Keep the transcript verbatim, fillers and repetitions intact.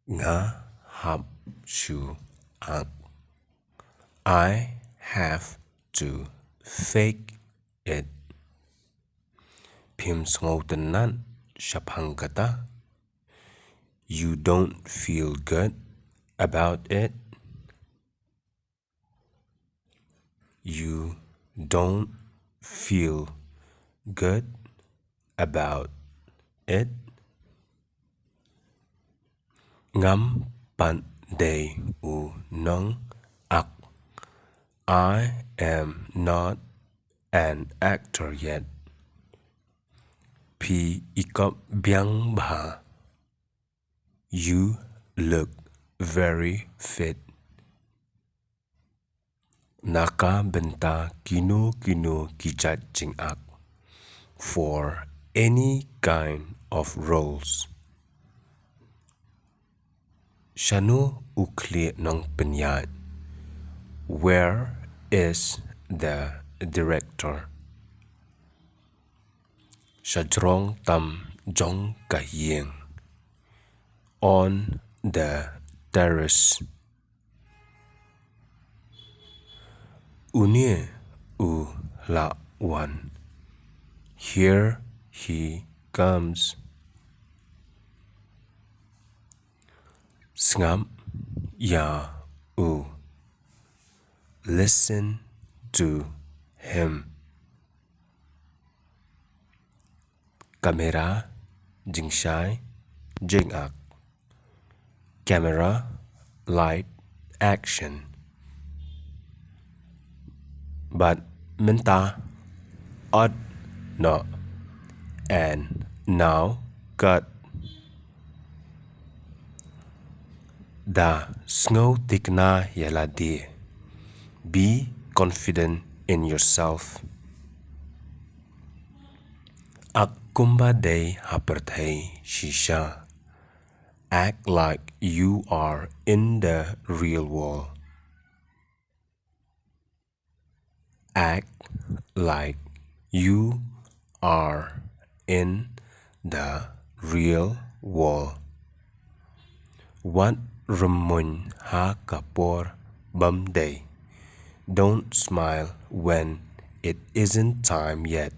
Nga hap shu ak. I have to fake it. Phim sngewtynnat shaphang kata. You don't feel good about it. You don't feel good about it. Ngam pat dei u nong ak. I am not an actor yet. Phi ikop biang bha. You look very fit. Na ka bynta kino kino ki jait jingak. For any kind of roles. Shano u khlieh nongpynïaid? Where is the director? Shajrong tam jong ka ïing. On the terrace. Une u la wan. Here he comes. Sngap ïa u. Listen to him. Kamera, jingshai, jingak. Camera, light, action. Bad mynta, ot, no. And now, cut. Da sngewthikna ïa lade. Be confident in yourself. Ak kumba dei ha pyrthei shisha. Act like you are in the real world. Act like you are in the real world. Wat rymmuiñ ha ka por bym dei. Don't smile when it isn't time yet.